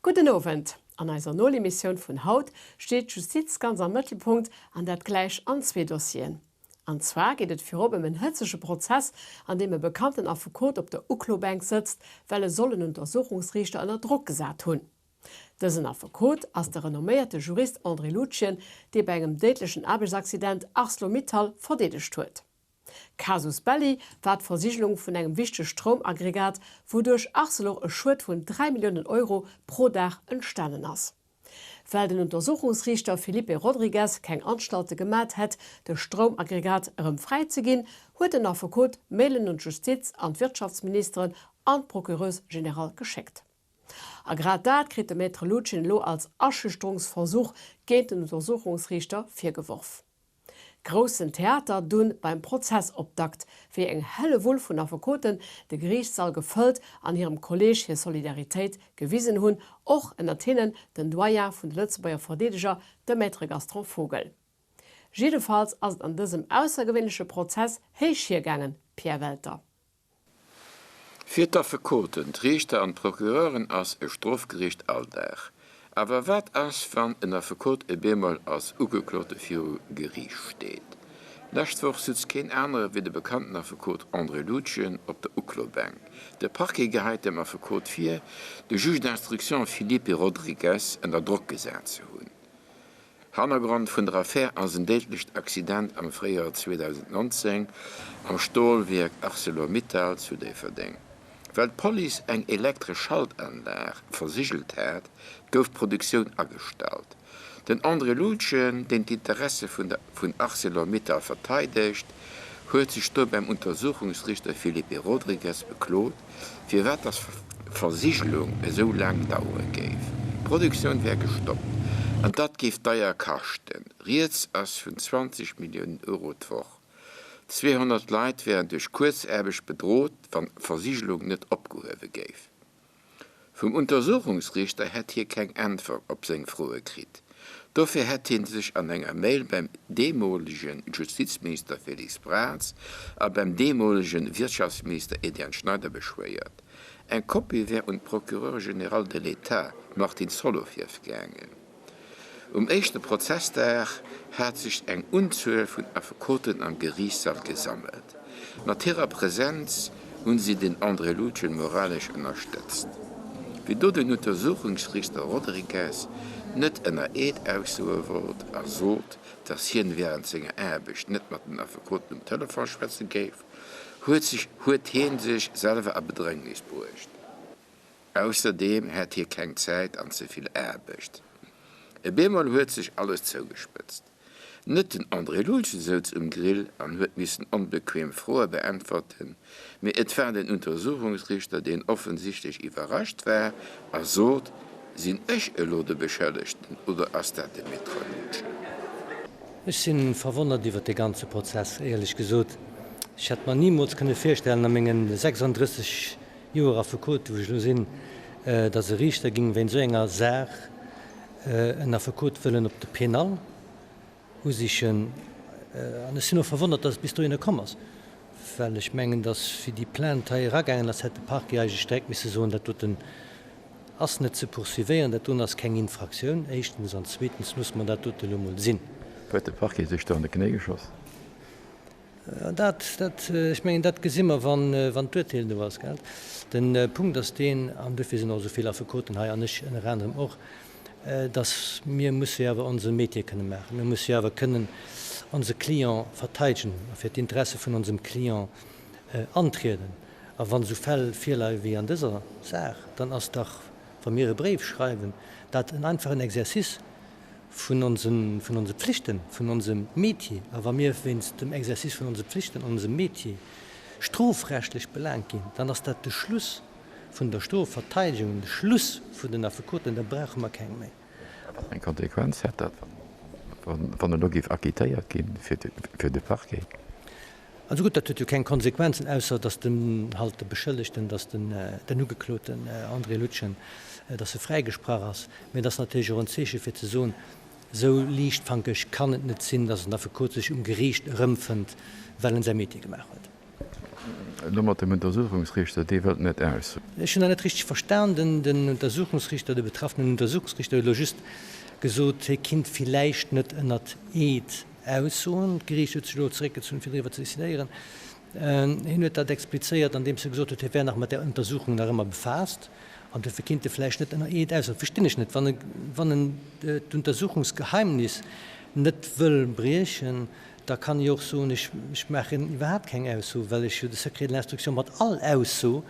Gudden Owend. An eiser Nolemissioun vun haut steet d'Justiz ganz am Mëttelpunkt, an dat gläich an zwee Dossieren. An zwar geet et virop ëm en hëtzege Prozess, an deem e bekannten Affekot op der Uklobänk sëtzt, well e soll en Untersuchungsriichter ënner Drock gesat hunn. Dësen Affekot ass de renomméierte Jurist André Lutgen, dee bei engem déidlechen Aarbechtsaccident Arcelor-Mittal verdeedegt huet. Casus belli war d'Versigelung vun engem wichtege Stroumaggregat, wouduerch Arcelor e Schued vun 3 Milliounen Euro pro Dag entstanen ass. Well den Untersuchungsriichter Felipe Rodrigues keng Anstalte gemat hätt, de Stroumaggregat erëm fräi ze ginn, huet den Affekot Mailen un d'Justiz an d'Wirtschaftsministeren an d'Procureuse générale geschéckt. A grad dat kritt de Maître Lutgen elo als Aschüchterungsversuch géint den Untersuchungsriichter virgeworf. Groussen Theater dunn beim Prozessoptakt, wéi eng Hellewull vun Affekoten de Geriichtssall gefëllt an hirem Kolleeg hir Solidaritéit gewisen hunn, och ënnert hinnen den Doyen vun de Lëtzebuerger Verdeedeger, de Maître Gaston Vogel. Jiddefalls ass et an dësem aussergewéinleche Prozess héich hiergaangen, Pierre Welter. Fir d'Affekoten, d'Riichter an d'Procureuren ass e Strofgeriicht Alldag. Awer wat ass, wann en Affekot e bemol als Ugeklote viru Geriicht steet? Lescht Woch sutz keen anere wéi de bekannten Affekot André Lutgen op der Uklobänk. De Parquet geheit dem Affekot vir, de Juge d'instruction Filipe Rodrigues ënner Drock gesat ze hunn. Hannergrond vun der Affär ass en déidlecht Accident am Fréijoer 2019 am Stolwierk Arcelor-Mittal zu Déifferdeng. Well d'Police eng elektresch Schaltanlag versigelt hat, gouf d'Produktioun agestallt. Den André Lutgen, deen d'Interesse vun Arcelor-Mittal verteidegt, huet sech do beim Untersuchungsriichter Felipe Rodrigues beklot, firwat dass d'Versigelung esou laang dauere géif. D'Produktioun wär gestoppt an dat géif deier kaschten. Rieds ass vun 20 Milliounen Euro d'Woch. 200 Leit wären duerch Kuerzaarbecht bedrot, wann d'Versigelung net opgehuewe géif. Vum Untersuchungsriichter hätt hie keng Äntwert op seng Froe kritt. Dofir hätt hie sech an enger Mail beim deemolege Justizminister Félix Braz a beim deemolege Wirtschaftsminister Etienne Schneider beschwéiert. Eng Kopie wär un d'Procureure générale de l'État Martine Solovieff gaangen. Um éischte Prozessdag hat sech eng Unzuel vun Affekoten am Geriichtssall gesammelt. Mat hirer Presenz hunn si den André Lutgen moralesch ënnerstëtzt. Wéi do den Untersuchungsriichter Rodrigues net ënner Eed aussoe wollt a sot, datt hien wärend senger Aarbecht net mat den Affekoten um Telefon schwätze géif, huet sech huet hien sech selwer a Bedrängnis bruecht. Ausserdeem hätt hie keng Zäit an ze vill Aarbecht. E bemol huet sech alles zougespëtzt. Net den André Lulchen souz um Grill an huet missen onbequem Froe beäntwerten, mee et war den Untersuchungsriichter, deen offensichtlech iwwerrascht war a sot, Sinn ech elo de Beschëllegten oder ass dat de Maître Lulchen? Ech si verwonnert iwwert dee ganze Prozess, éierlech gesot. Ech hätt mer nimools kënne virstellen a mengen 36 Joer Affekot, wou ech elo sinn, datt e Riichter géing wéinst esou enger Saach en Affekot wëllen op de Pénal usichen. An ech sinn och verwonnert, datt et bis dohinner komm ass, well ech mengen, datt wéi déi Plainte hei eragaangen ass, hätt de Parquet eigentlech direkt misse soen, dat doten ass net ze poursuivéieren, dat doen ass keng Infraktioun, éischtens, an zweetens loosse mer dat dote elo emol sinn. Huet de Parquet sech do an de Knéi geschoss? Dat, dat, ech mengen, dat gesi mer, wann, wann d'Urteel do ass, gell. De Punkt ass deen, an dofir sinn och esou vill Affekoten hei, an ech ënner anerem och, dass mir musse jo awer onse Métier kënne maachen. Mir musse jo awer kënnen onse Client verteidegen a fir d'Interesse vun onsem Client antrieden. A wann esou Fäll virleie wéi an dëser Saach, dann ass dach, wa mir e Bréif schreiwen, dat en einfachen Exercice, vun onsen, vun onse Pflichten, vun onsem Métier, a wa mir wéinst dem Exercice vun onse Pflichten, onsem Métier, strofrechtlech belaangt ginn, dann ass dat de Schluss vun der Strofverteidigung, de Schluss vun den Affekoten, da brauche mer keng méi. A wat fir eng Konsequenz hätt dat, wann elo géif acquittéiert gi fir de Parquet? Also gutt, dat huet jo keng Konsequenzen, ausser datt den halt de Beschëllegten, datt den den Ugekloten André Lutgen, datt e fräigesprach ass. Mä et ass natierlech och en Zeeche fir ze soen, esou liichtfankeg kann et net sinn, datt en Affekot sech um Geriicht erëmfënnt, well en säi Métier gemaach huet. Elo mat dem Untersuchungsriichter, dee wëllt net aus. Ech hunn dat net richteg verstan. Den Untersuchungsriichter, de betraffenen Untersuchungsriichter huet elo just gesot, hie kinnt villäicht net ënnert Eed aussoen. D'Geriicht huet sech elo zeréckgezunn, fir driwwer ze decidéieren. Hien huet dat explizéiert, andeems e gesot huet, hie wär nach mat där Untersuchung nach ëmmer befaasst an duerfir kinnt e vläicht net ënner Eed aussoen. Verstinn ech net. Wann e, wann en d'Untersuchungsgeheimnis net wëll briechen, Da kann ech och soen, ech maachen iwwerhaapt keng Ausso, well ech jo de Secret de l'instruction mat all Ausso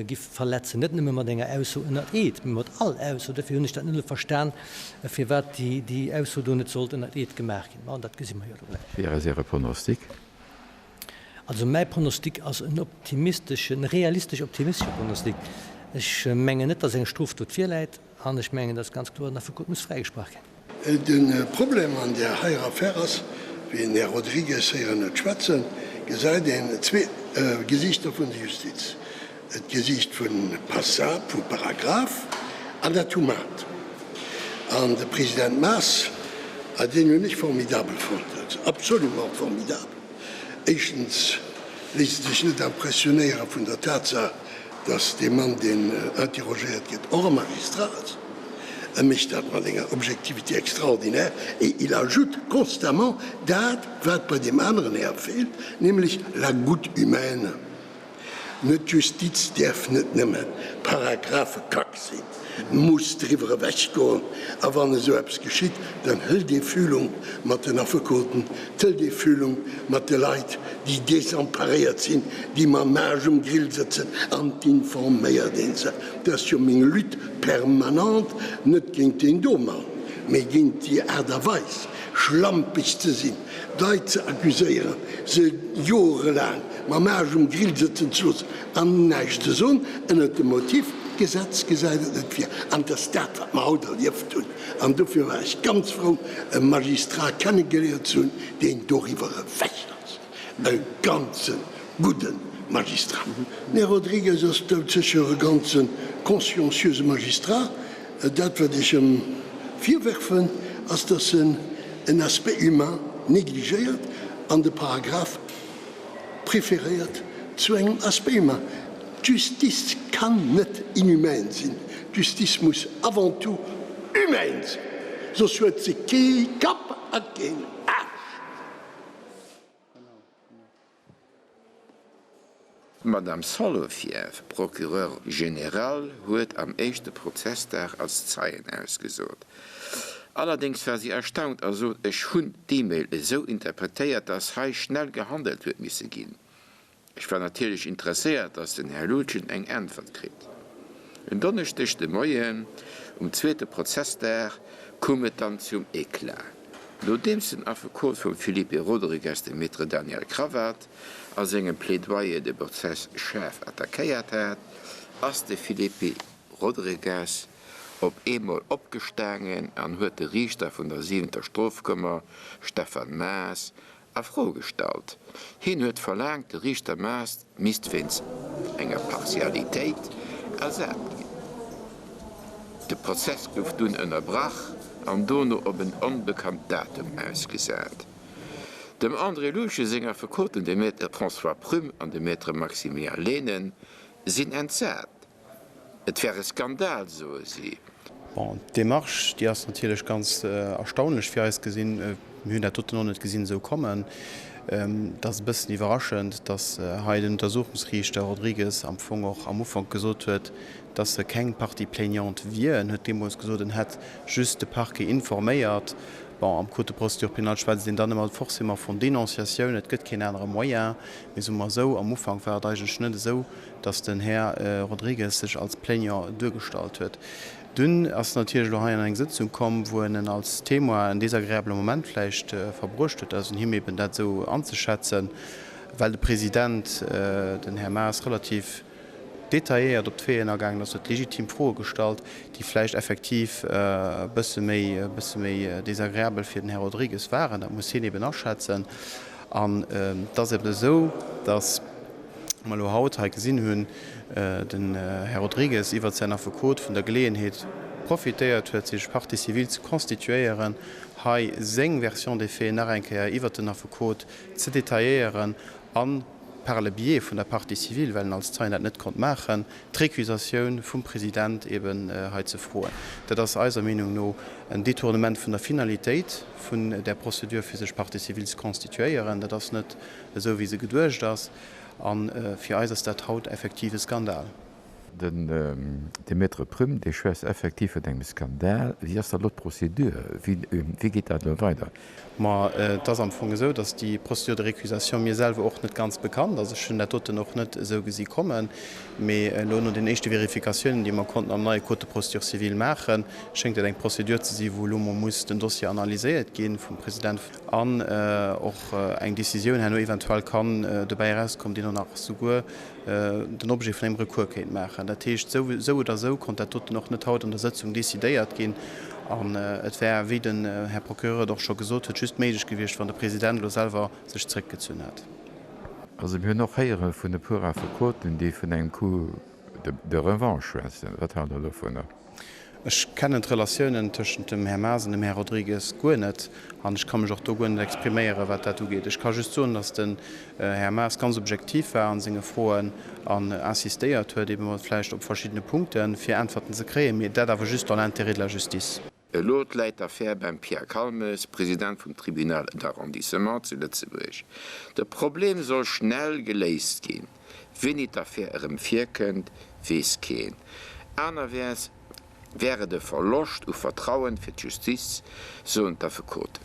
giff verletzen, net nëmme mat enger Ausso ënnert Eed, mee mat all Ausso. Dofir hunn ech dat net elo verstan, firwat déi Ausso do net sollt ënnert Eed gemaach ginn. Bon, dat gesi mer jo elo gläich. Wéi ass Äre Pronostic? Also mäi Pronostic ass en optimisteschen, e realistesch optimistesche Pronostic. Ech mengen net, datt eng Strofdot virläit. An ech mengen, dass ganz kloer den Affekot muss fräigesprach ginn. De Problem an där heier Affär ass, wéi een Här Rodrigues héieren huet schwätzen, gesäit een zwee Gesiichter vun der Justiz, d'Gesiicht vu Passab, vu Paragraph, an dat Humant. An de President Maas, deen hunn ech formidabel fonnt, absolument formidabel. Éischtens léisst e sech net impressionéiere vun der Tatsaach, dass dee Mann, deen interrogéiert gëtt, och e Magistrat ass. E mécht dat mat enger Objectivité extraordinaire et il ajoute constamment dat, wat bei deem aneren Här feelt, nämlech la goutte humaine. Net d'Justiz däerf net nëmme Paragraphekack sinn, muss driwwer ewechgoen. A wann esou eppes geschitt, dann hëlt ee Fühlung mat den Affekoten, d'hëlt ee Fühlung mat de Leit, déi desemparéiert sinn, déi mam Aarsch um Grill sëtzen, an d'informéiert ee se. Dat ass jo meng Lutte permanente, net géint deen do Mann, mee géint déi Aart a Weis, schlampeg ze sinn, d'Leit ze accuséieren, se joerelaang mam Aarsch um Grill sëtzen ze loossen an näischt ze soen, ënnert dem Motiv, d'Gesetz gesäit et net vir. An et ass dat, wat mer haut erlieft hunn. An dofir war ech ganz frou, e Magistrat kennegeléiert ze hunn, deen doriwwer ewech ass, e ganze gudde Magistrat. Den Här Rodrigues ass doudsécher e ganze conscienciöse Magistrat. Dat, wat ech em virwerfen, ass, dass en en Aspect humain négligéiert an de Paragraph préféréiert zu engem Aspect humain. D'Justice kann net inhumain sinn, d'Justice muss avant tout humain sinn, soss huet se kee Kapp a keen Aarsch. D'Madame Solovieff, Procureur général, huet am éischte Prozessdag als Zeien ausgesot. Allerdéngs war si erstaunt a sot, Ech hunn d'E-Mail esou interpretéiert, dass hei schnell gehandelt huet misse ginn. Ech war natierlech interesséiert, dass den Här Lutgen eng Äntwert kritt. En Donneschdeg de Moien, um zweete Prozessdag, koum et dann zum Eclat. Nodeems den Affekot vum Felipe Rodrigues, de Maître Daniel Cravatte, a sengem Plädoyer de Prozess schaarf attackéiert hat, ass de Felipe Rodrigues op eemol opgestaangen an huet de Riichter vun der siwenter Strofkummer, Stefan Maas, a Fro gestallt. Hien huet verlaangt, de Riichter Maas misst wéinst enger Partialitéit ersat ginn. De Prozess gouf dunn ënnerbrach an dono op en onbekannt Datum ausgesat. Dem André Luschen seng Affekoten, de Maître François Prüm an de Maître Maximilien Lehnen, sinn entsat. Et wär e Skandal, soe si. Bon, d'Demarche, déi ass natierlech ganz erstaunlech fir eis gesinn. Mir hunn dat doten och net gesinn esou kommen. Et ass e bëssen iwwerraschend, datt hei den Untersuchungsriichter Rodrigues am Fong och am Ufank gesot huet, datt e keng Partie plaignante wier. En huet deemools gesot, en hätt just de Parquet informéiert. Bon, am Code de procédure pénale schwätzt een dann ëmmer forcément vun Dénonciatioun, et gëtt keen anere Moyen. Mee soe mer esou, am Ufank war et eigentlech net esou, dass den Här Rodrigues sech als Plaignant duergestallt huet. Dunn ass en natierlech elo hei an eng Sëtzung komm, wou en en als Témoin en désagréable Moment vläicht verbruecht huet, dat ass un him eben dat esou anzeschätzen, well de President, den Här Maas, relativ detailléiert op d'Faiten agaangen ass, huet legitim Froe gestallt, déi vläicht effektiv e bësse méi, e bësse méi désagréabel fir den Här Rodrigues waren. Dat muss hien eben aschätzen. An et ass eben esou, dass. mer elo haut hei gesinn hunn, den Här Rodrigues iwwert säin Affekot vun der Geleeënheet profitéiert huet, sech Partie civile ze constituéieren, hei seng Version des faits nach eng Kéier iwwert den Affekot ze detailléieren a. par le biais vun der Partie civile, well en als Zeien dat net konnt maachen, d'Récusatioun vum President eben hei ze froen. Dat ass eiser Meenung no en Détournement vun der Finalitéit vun där Procédure, fir sech Partie civile ze constituéieren. Dat ass net esou, wéi se geduecht ass. A fir eis ass dat haut effektiv e Skandal. Den de Maître Prüm, dee schwätzt effektiv vun engem Skandal. Wéi ass da elo d'Procédure? Wéi geet dat elo weider? Ma et ass am Fong esou, datt déi Procédure de récusation mir selwer och net ganz bekannt ass. Ech hunn dat doten och net esou gesi kommen. Mee elo no den éischte Vérificatiounen, déi mer konnten am neie Code de procédure civile maachen, schéngt et eng Procédure ze si wou elo mol muss den Dossier analyséiert gi vum President an och eng Décisioun herno eventuell kann dobäi erauskommen, déi dann nach souguer den Objet vun engem Recours kéint maachen. Dat heescht, esou oder esou konnt dat doten och net haut an der Sëtzung decidéiert ginn. An et wär, wéi den Här Procureur et och scho gesot huet, just méiglech gewiescht, wann de President elo selwer sech zréckgezunn hätt. Also mir hunn och héiere vun e puer Affekoten, déi vun engem Coup de revanche schwätzen. Wat haalt Der dovunner? Ech kennen d'Relatiounen tëschent dem Här Maas an dem Här Rodrigues guer net an ech ka mech och do guer net expriméieren, wat dat ugeet. Ech ka just soen, datt den Här Maas ganz objektiv war a senge Froen an insistéiert huet, eeben vläicht op verschiddene Punkten, fir Äntwerten ze kréien, mee dat awer just dans l'intérêt de la justice. Elo läit d'Affär beim Pierre Calmes, President vum Tribunal d'arrondissement zu Lëtzebuerg. De Problem soll schnell geléist ginn. Wéini d'Affär erëm virkënnt, weess keen. Anerwäerts wär et e Verloscht u Vertrauen fir d'Justiz, soen d'Affekoten.